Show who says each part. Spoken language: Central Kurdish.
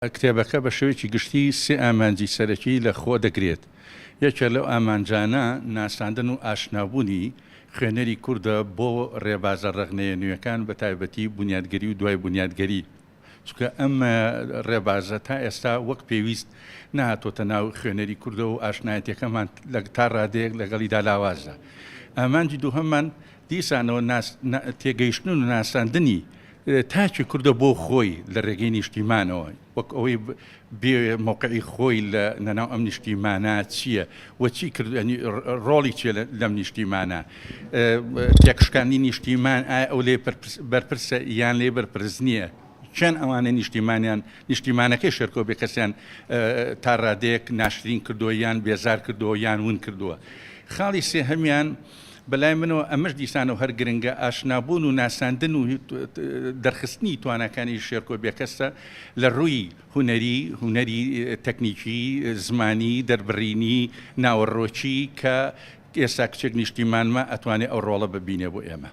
Speaker 1: کتێبەکە بە شێوەیەکی گشتی سێ ئامانجی سەرەکی لە خۆ دەگرێت. یەکێک لەو ئامانجانە ناساندن و ئاشنابوونی خوێنەری کوردە بۆ ڕێبازە ڕەخنەیە نوێکان بە تایبەتی بونیادگەری و دوای بونیادگەری. چونکە ئەم ڕێبازە تا ئێستا وەک پێویست نەهاتۆتە ناو خوێنەری کوردەوە و ئاشنایەتیەکەمان تا ڕادەیەک لەگەڵیدا لاوازە. ئامانجی دووهەممان دیسانەوە تێگەیشتن و ناساندنی تاکی کوردە بۆ خۆی لە ڕێگەی نیشتیمانەوە، وەک ئەوەی بێ مەوقعی خۆی لە ناو ئەم نیشتیمانە چییە و چی کرد، ڕۆڵی چیە لەم نیشتیمانە، تێکشکاندنی نیشتیمان ئایا ئەو لێ بەرپرسە یان لێ بەرپرس نییە، کێن ئەوانەی نیشتیمانیان نیشتیمانەکەی شێرکۆ بێکەسیان تا ڕادەیەک ناشرین کردووە یان بێزار کردووە یان ون کردووە. خاڵی سێهەمیان بەلای منەوە ئەمەش دیسانەوە هەر گرنگە، ئاشنابوون و ناساندن و دەرخستنی تواناکانی شێرکۆ بێکەسە لە ڕووی هونەری، هونەری تەکنیکی، زمانی، دەربڕینی، ناوەڕۆکی کە ئێستا کچێک نیشتیمانمە ئەتوانێ ئەو ڕۆڵە ببینێ بۆ ئێمە.